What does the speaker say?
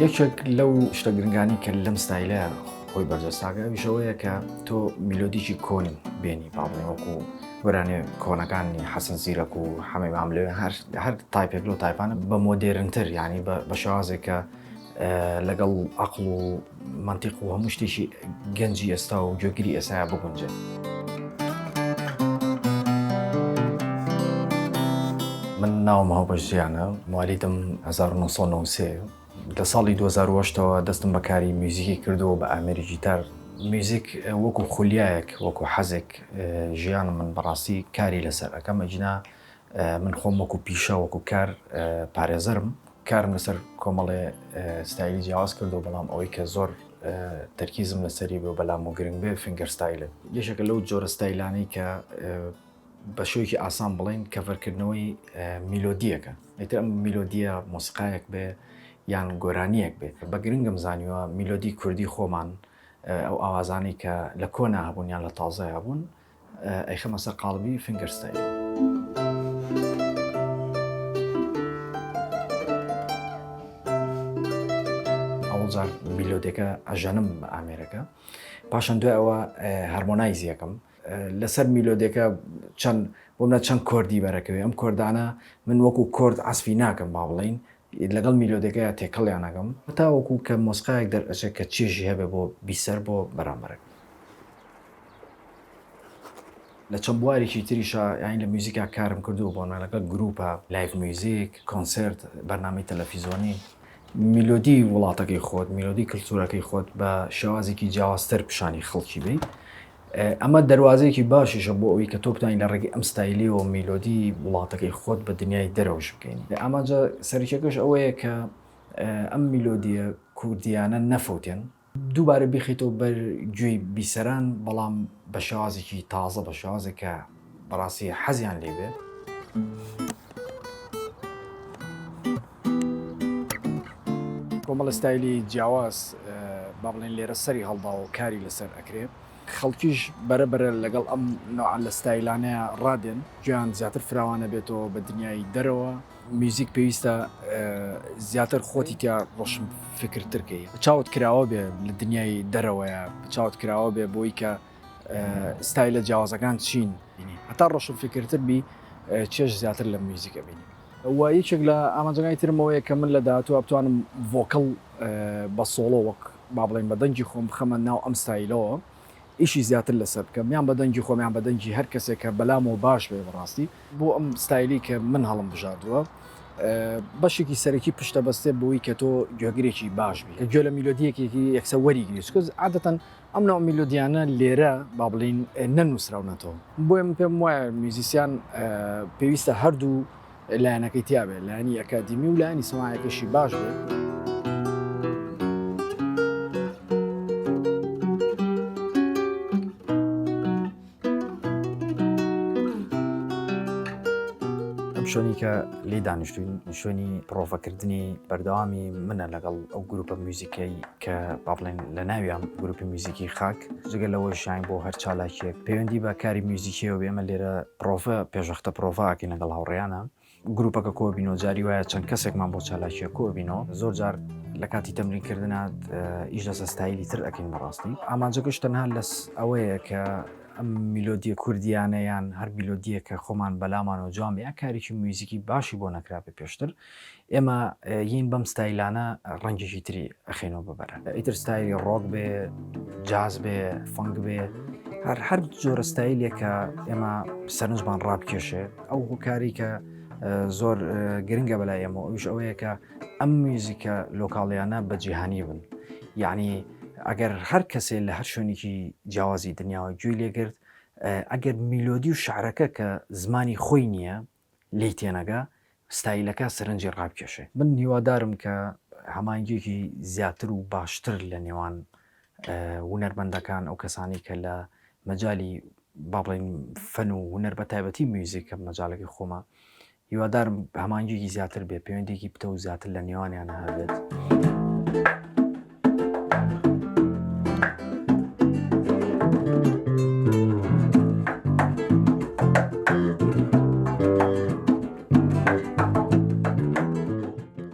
یەکێک لەو شتە گرنگانی کە لەم ستایلە خۆی بەرجەستاگە ئەویش ئەوەیە کە تۆ میلۆدیکی کۆن بێنی با بڵێین وەکو گۆرانیە کۆنەکانی حەسەن زیرەک و حەمەی ماملێ هەر هەر تایپێک لەو تایپانە بە مۆدێرنتر یعنی بە شێوازێک کە لەگەڵ عەقڵ و مەنتیق و هەموو شتێکی گەنجی ئێستا و گوێگری ئێستایا بگونجێ. من ناوم هاوبەش ژیانە، موالیدم 1993 لە ساڵی 2008 ەوە دەستم بە کاری میوزیکی کردووە بە ئامێری گیتار. میوزیک وەکو خولیایەک وەکو حەزێک ژیانم من بەڕاستی کاری لەسەر ئەکەم ئەگینا من خۆم وەکو پیشە وەکو کار پارێزەرم کارم لەسەر کۆمەڵێ ستایلی جیاواز کردو بەڵام ئەوەی کە زۆر تەرکیزم لەسەری بێ و بەلام و گرنگ بێ fingerstyle ە یەکێکە لەو جۆرە ستایلانەی کە بە شێوەیەکی ئاسان بڵێین کەڤەرکردنەوەی میلۆدیەکە ئیتر ئەم میلۆدیە مۆسیقایەک بێ یان گۆرانیەک بێ بە گرنگم زانیوە میلۆدی کوردی خۆمان ئەو ئاوازانەی کە لە کۆنا هەبوون یان لە تازە هەبوون ئەیخەمە سەر قاڵبی fingerstyle ەوە. ئەوڵ جار میلۆدیەکە ئەژەنم بە ئامێرەکە پاشان دوای ئەوە harmonize یەکەم لەسەر میلۆدیەکە چەند بۆ منە چەند chord ی بەرەکەوێ ئەم chord انە من وەکو chord عەزفی ناکەم با بڵین لەگەڵ میلۆدیەکەیا تێکەڵیان ئەکەم تاوەکو کە مۆسیقایەک دەرئەچێت کە چێژی هەبێ بۆ بیسەر بۆ بەرامبەرەکە. لە چەند بوارێکی تریشا یانی لە میوزیکا کارم کردووە بۆ نمونە لەگەڵ گروپە live music، کۆنسێرت، بەرنامەی تەلەفیزۆنی. میلۆدی وڵاتەکەی خۆت، میلۆدی کلتورەکەی خۆت بە شێوازێکی جیاوازتر پیشانی خەڵکی بەی. ئەمە دەروازەیەکی باشیشە بۆ ئەوەی کە تۆ بتوانی لە ڕێگەی ئەم ستایلەوە میلۆدی وڵاتەکەی خۆت بە دنیای دەرەوەش بکەین. ئامانجە سەرەکیەکەش ئەوەیە کە ئەم میلۆدیە کوردیانە نەفەوتێن، دووبارە بیخەیتەوە بەر گوێی بیسەران، بەڵام بە شێوازێکی تازە، بە شێوازێک کە بەڕاستی حەزیان لێ بێ. کۆمەڵە ستایلی جیاواز با بڵێن لێرە سەری هەڵداوە و کاری لەسەر ئەکرێ. خەڵکیش بەرە بەرە لەگەڵ ئەم نەوعە لە ستایلانەیا ڕادێن، گوێیان زیاتر فراوان ئەبێتەوە بە دنیای دەرەوە. میوزیک پێویستە زیاتر خۆتی تیا ڕۆشن فکرتر کەی، چاوت کراوە بێ لە دنیای دەرەوەیا، چاوت کراوە بێ بۆی کە ستایلە جیاوازەکان چین، هەتا ڕۆشن فکرتر بی چێژ زیاتر لە میوزیک ئەبینی. وە یەکێک لە ئامانجەکانی ترم ئەوەیە کە من لە داهاتووە بتوانم vocal بە سۆڵۆ وەک با بڵێین بە دەنگی خۆم بخەمە ناو ئەم ستایلەوە ئیشی زیاتر لەسەر بکەم یان بە دەنگی خۆم یان بە دەنگی هەر کەسێک کە بەلامەوە باش بێ بەڕاستی بۆ ئەم ستایلی کە من هەڵم بژاردووە بەشێکی سەرەکی پشتە بەستێ بۆی کە تۆ گوێگرێکی باش بی کە گوێ لە میلۆدیەکێکی یەکسەر وەریگری چونکە عادەتەن ئەم ناو میلۆدیانە لێرە با بڵێین نەنووسراونەتەوە. بۆیە من پێم وایە میوزیسیان پێویستە هەردوو لایەنەکەی تیا بێت، لایەنی ئەکادیمی و لایەنی سەماعەکەشی باش بێت. ئەم شوێنی کە لێی دانیشتوین شوێنی پرۆڤەکردنی بەردەوامی منە لەگەڵ ئەو گروپە میوزیکەی کە با بڵێن لە ناویان گروپی میوزیکی خاک جگە لەوەش شاین بۆ هەر چالاکیەک پەیوەندی بە کاری میوزیکیەوە ئێمە لێرە پرۆڤە پێشوەختە پرۆڤاکەین لەگەڵ هاوڕێیانە گروپەکە کۆبینەوە جاری وایە چەند کەسێکمان بۆ چالاکیە کۆبینەوە زۆر جار لە کاتی تەمرینکردنا ئیش لەسەر ستایلی تر ئەەکەین بەڕاستی ئامانجەکەش تەنها لەس ئەوەیە کە ئەم میلۆدیە کوردیانە یان هەر میلۆدیە کە خۆمان بەلامانەوە جوان بێ یان کارێکی میوزیکی باشی بۆ نەکرابێ پێشتر ئێمە یین بەم ستایلانە ڕەنگێکی تری ئەخەینەوە بەبەرە ئیتر ستایلی ڕۆک بێ جاز بێ funk بێ هەر هەر جۆرە ستایلێک کە ئێمە سەرنجمان ڕابکێشێ ئەو هۆکاری کە زۆر گرنگە بەلای ئێمە ئەویش ئەوەیە کە ئەم میوزیکە لۆکاڵیانە بە جیهانی بن یعنی ئەگەر هەر کەسێ لە هەر شوێنێکی جیاوازی دنیاوە گوێی لێگرت ئەگەر میلۆدی و شعرەکە کە زمانی خۆی نییە لێی تێنەگا ستایلەکە سەرنجی ڕابکێشێ. من هیوادارم کە هەماهەنگیەکی زیاتر و باشتر لە نێوان هونەرمەندەکان ئەو کەسانەی کە لە مەجالی با بڵێین فەن و هونەر بە تایبەتی میوزیک کە مەجالەکەی خۆمە هیوادارم هەماهەنگیەکی زیاتر بێ پەیوەندیەکی پتەو زیاتر لە نێوانیان هەبێت.